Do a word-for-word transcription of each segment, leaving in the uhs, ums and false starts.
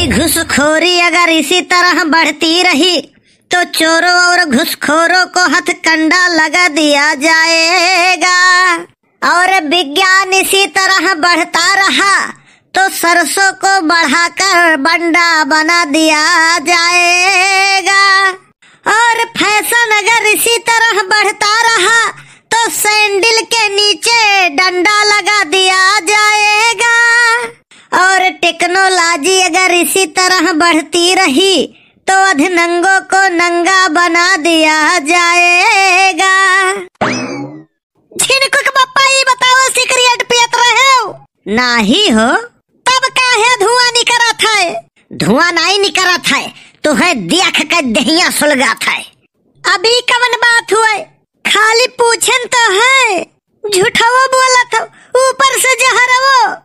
घुसखोरी अगर इसी तरह बढ़ती रही तो चोरों और घुसखोरों को हथकंडा लगा दिया जाएगा। और विज्ञान इसी तरह बढ़ता रहा तो सरसों को बढ़ाकर बंडा बना दिया जाएगा। और फैशन अगर इसी तरह बढ़ता रहा तो सैंडल के नीचे डंडा लगा दिया जाएगा। और टेक्नोलॉजी अगर इसी तरह बढ़ती रही तो अधनंगों को नंगा बना दिया जाएगा। झिनकू के पप्पा, ई बताओ, सिगरेट पियत रहेउ? नाही हो। तब काहे धुआं निकरत है? धुआं नाही निकरत है, तुहे देख के देहिया सुलगत है। अभी कवन बात हुए? खाली पूछन तो है, झूठवो बोलत हो, ऊपर से जहरवो।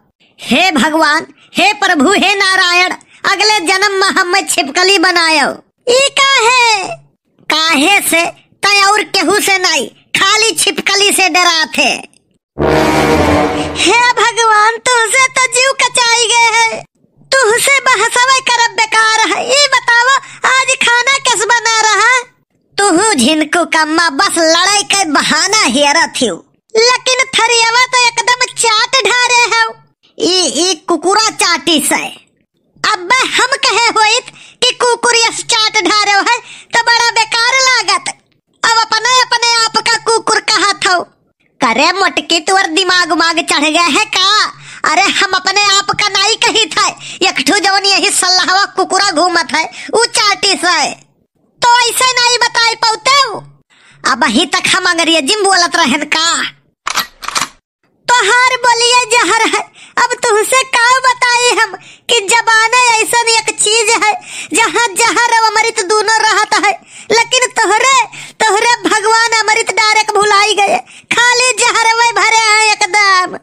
हे भगवान, हे प्रभु, हे नारायण, अगले जन्म में हमें छिपकली बनायो। ई काहे? काहे से? तै और केहू से नाई, खाली छिपकली से डरात है। हे भगवान, तुहसे तो जीव कचाई गए है, तुहसे बहसवे करब बेकार है। ई बतावा, आज खाना कस बना रहा? तुहू झिनकू कम्मा बस लड़ाई के बहाना हेरत हिउ, लेकिन थरियवा तो एकदम चाट ढारे हौ। ई, ई कुकुरा चाटी से। अब्बे हम कहे होइत कि कुकुर यस चाट ढारे है तो बड़ा बेकार लागत। अब अपने, अपने आप का कुकुर कहत हौ। करे मोटकी, तोर दिमाग उमाग चढ़ गए है का? अरे हम अपने आप का नाई कहित है, एक ठो जवन यही सल्लाहवा कुकुरा घूमत है, ऊ चाटी से। तो ऐसे नाई बताई पौते हो। अबहीं तक हम अंग्रेजी में बोलत रहन का? तोहार बोलिए जहर है। अब तुहसे का बताई हम कि जबाने ऐसन एक चीज है, जहाँ जहर और अमृत दोनों रहत है, लेकिन तोहरे, तोहरे भगवान अमृत डारे के भुलाई गए, खाली जहरवे भरे हैं एकदम।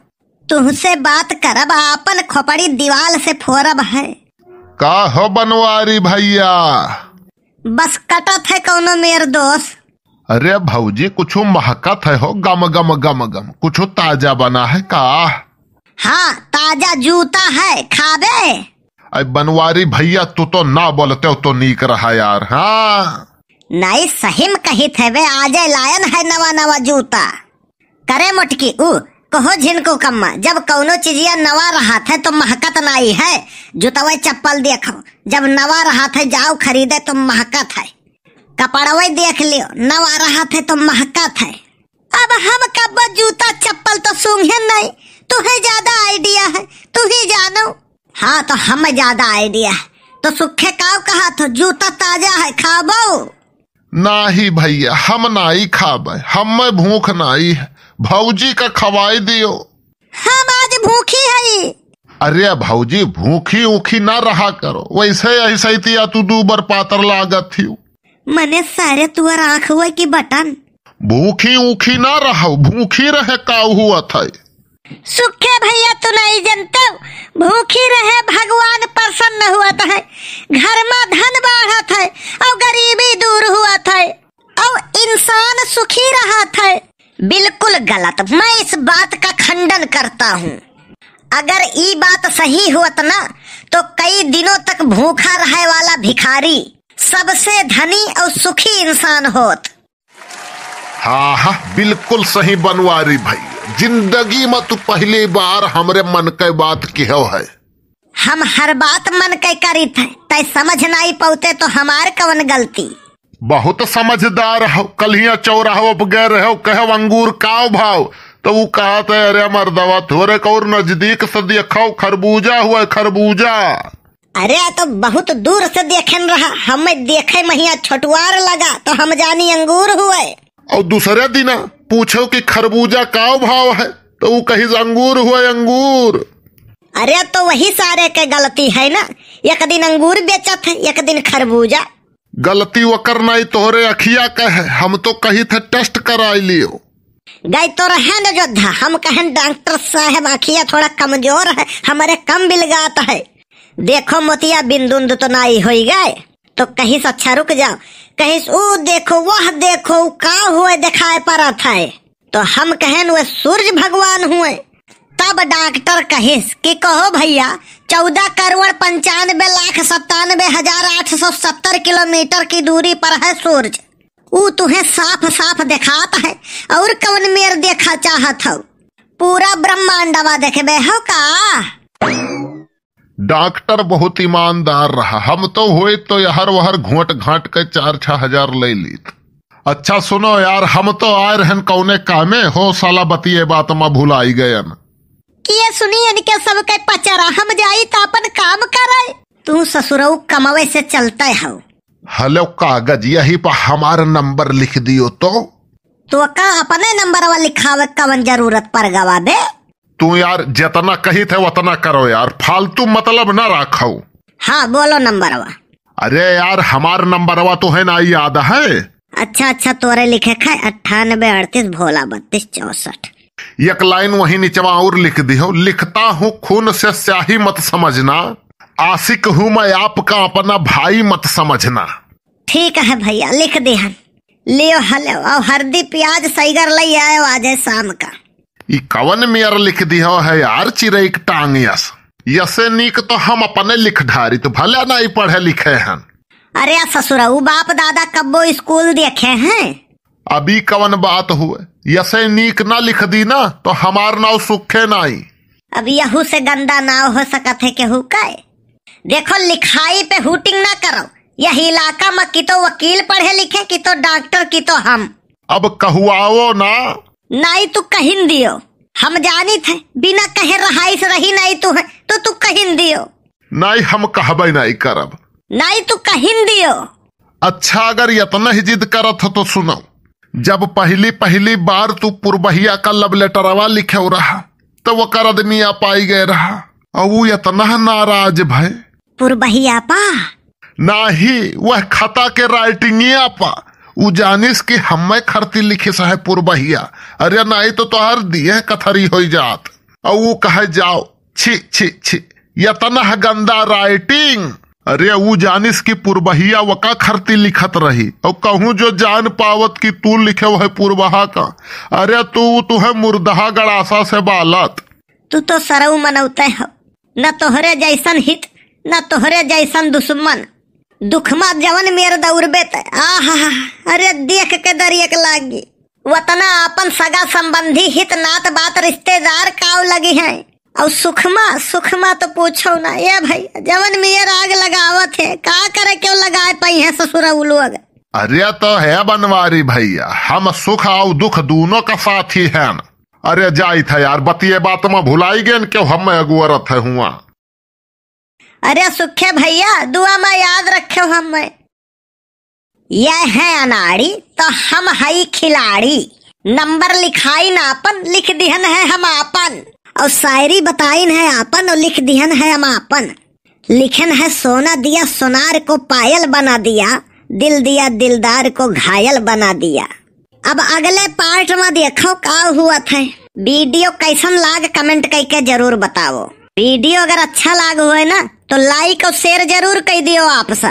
तुहसे बात करब, आपन खोपड़ी दीवाल से फोरब है। का हो बनवारी भैया? बस कटत है कौनो मेर दोस्त। अरे भौजी, कुछ महकत है हो, गम गम गम गम, कुछ ताजा बना है का? हाँ, ताजा जूता है, खाबे? अरे बनवारी भैया, तू तो ना बोलते हो तो नीक रहा यार। हाँ, नहीं, सही में कहित है बे, आजे लायन है नवा नवा जूता। करे मोटकी ऊ, कहो झिनकू कम्मा, जब कौनो चीजिया नवा रहत है तो महकत नाई है। जुतवै चप्पल देखो, जब नवा रहत है जाओ खरीदे तो महकत है। कपड़वै देख लियो, नवा रहत है तो महकत है। अब हम कब्बो जूता चप्पल तो सूंघे नहीं, तुहे ज्यादा idea है, तू ही जानो। हाँ, तो हमें ज्यादा idea है। तो सुखे काव कहत हो, जूता ताजा है, खाबो? नाही भैया, हम नाही खाबे, हमें भूख नाही है। भौजी का खवाई दियो। हम आज भूखी हई। अरे भौजी, भूखी ऊखी ना रहा करो, वैसे ऐसे ही तिया तू दू बार पातर लागत हियो। मने सारे तुअर आँख हुए कि बटन। भूखी ऊखी ना रहो, भूखी रहे का हुआ था। सुखे भैया, तू नहीं जनतौ, भूखी रहे भगवान प्रसन्न हुअत है, घर मा धन बाढ़त है और गरीबी दूर हुअत है और इंसान सुखी रहत है। बिल्कुल गलत, मैं इस बात का खंडन करता हूँ। अगर ई बात सही होत ना, तो कई दिनों तक भूखा रहे वाला भिखारी सबसे धनी और सुखी इंसान होत। हाँ, हाँ, बिल्कुल सही बनवारी भाई। जिंदगी मा तू पहली बार हमरे मन के बात किहो है। हम हर बात मन के करीत है, तै समझ नाई पौते तो हमार कवन गलती? बहुत समझदार हो। कल्हिया चौराहो पे गए रहो, कहे, "अंगूर काव भाव?" तो ऊ कहत है, "अरे मर्दवा, थोरे और नजदीक से देखो, खरबूजा हुआ, खरबूजा।" अरे, तो बहुत दूर से देखेन रहा, हमें देखे महिया छोटुआर लगा, तो हम जानी अंगूर हुए। और दूसरे दिन पूछो कि खरबूजा काव भाव है, तो ऊ कहिस, "अंगूर हुए, अंगूर।" अरे, तो वही सारे के गलती है ना, एक दिन अंगूर बेचत है, एक दिन खरबूजा। गलती वकर नाई, तोहरे अखिया के है, हम तो कहित है test कराई लियो। गई तो रहे न जोधा, हम कहेन, "डॉक्टर साहब, अखिया थोड़ा कमजोर है, हमरे कम बिलगात है, देखो मोतिया बिंदु उंदु तो नाई होई गए।" तो कहिस, "अच्छा रुक जाओ।" कहिस, "ऊ देखो, वह देखो, ऊ का हुए दिखाई पड़त है?" तो हम कहेन, "वह सूरज भगवान हुए।" तब डॉक्टर कहिस कि, "कहो भैया, चौदह करोड़ पंचानबे लाख सत्तानबे हजार आठ सौ सत्तर किलोमीटर की दूरी पर है सूरज। ऊ तुहें साफ साफ देखात है, और कवन मेर देखा चाहत हौ? पूरा ब्रह्मांडवा देखबे हो का? डॉक्टर बहुत ईमानदार रहा, हम तो होइत तो यहर वहर घोंट घांट के चार छह हजार ले लीत। अच्छा सुनो यार, हम तो आए रहन कौने कामे हो, साला बतिये बात मा भुलाई गयन। किए सुनी इनके सबके पचरा, हम जाई त अपन काम करे। तू ससुरऊ कमावे से चलते हो। हेलो कागज, यही पर हमार नंबर लिख दियो तो। तो का अपने नंबरवा लिखावे कवन जरूरत पड़ गवा बे? तू यार जितना कहित है उतना करो यार, फालतू मतलब ना रखो। हाँ बोलो नंबरवा। अरे यार हमार नंबरवा तो है ना याद है। अच्छा अच्छा तोरे लिखे है अट्ठानबे अड़तीस भोला बत्तीस चौसठ। एक लाइन वही निचवा और लिख दिहो, लिखता हूँ खून से स्याही मत समझना, आशिक हूँ मैं आपका अपना भाई मत समझना। ठीक है भैया लिख दिहन। लियो हलो और हरदी प्याज सैगर लई आयो आजे शाम का। ई कवन मेर लिख दिहो है यार चिरई के टांग यस। यसे नीक तो हम अपने लिख ढारी तो भले नहीं पढ़े लिखे हन। अरे ससुरऊ बाप दादा कब्बो स्कूल देखे हैं? अभी कवन बात हुए, यसे नीक ना लिख दी ना तो हमार नाव सुखे नाई। अब यहू से गंदा नाव हो सकत है केहू का? देखो लिखाई पे हूटिंग ना करो, यह इलाका में की तो वकील पढ़े लिखे की तो डॉक्टर की तो हम। अब कहुआओ ना। नाई तू कहिन दियो, हम जानित है बिना कहे रहाइस रही नाई तू है तो तू कहिन दियो। नाई हम कहबे नाई करब। नाई तू कहिन दियो। अच्छा अगर इतना ही जिद करत हो तो सुनो, जब पहली पहली बार तू पुरबहिया का लव लेटरवा लिखे रहा तो वकर आदमी आ पाई गए रहा और वो इतना नाराज भय। पुरबहिया पा? नाही, वह खता के राइटिंगिया पा। उ जानिस कि हम्मे खरती लिखिस है पुरबहिया। अरे नाही तो तोहर दिए कथरी होई जात। और वो कहे जाओ, छी छी छी, यतना गंदा राइटिंग। अरे ऊ जानिस कि पुरबहिया वका खरती लिखत रही, और कहूँ जो जान पावत कि तू लिखे वह पुरबहा का, अरे तू तुहे मुर्दहा गड़ासा से बालत। तू तो सरऊ मनौते हो, न तोहरे जैसन हित, न तोहरे जैसन दुश्मन। दुखमा जवन मेर दौरबे त, आहा, अरे देख के दरियक लागी। वतना आपन सगा संबंधी, हित नात बात रिश्तेदार काव लगी हैं। और सुखमा, सुखमा तो पूछो ना। ए भैया, जवन मेर आग लगावत है, का करे क्यों लगाए पाई हैं ससुरा उ लोग? अरे तो है बनवारी भैया, हम सुख और दुख दोनों का साथी हैं। अरे जाइत है यार, बतिये बात में भुलाई गेन क्यों हम अगुअरत है हुआ। अरे सुखे भैया, दुआ में याद रखे हमें। यह है अनाड़ी, तो हम हई खिलाड़ी। नंबर लिखाई ना आपन, लिख दिहन है हम आपन। और शायरी बताइन है आपन, और लिख दिहन है हम आपन। लिखन है सोना दिया सोनार को पायल बना दिया, दिल दिया दिलदार को घायल बना दिया। अब अगले पार्ट में देखो का हुआ था। वीडियो कैसन लाग, कमेंट करके जरूर बताओ। वीडियो अगर अच्छा लाग हुए ना, तो लाइक और शेयर जरूर कर दियो आप सब।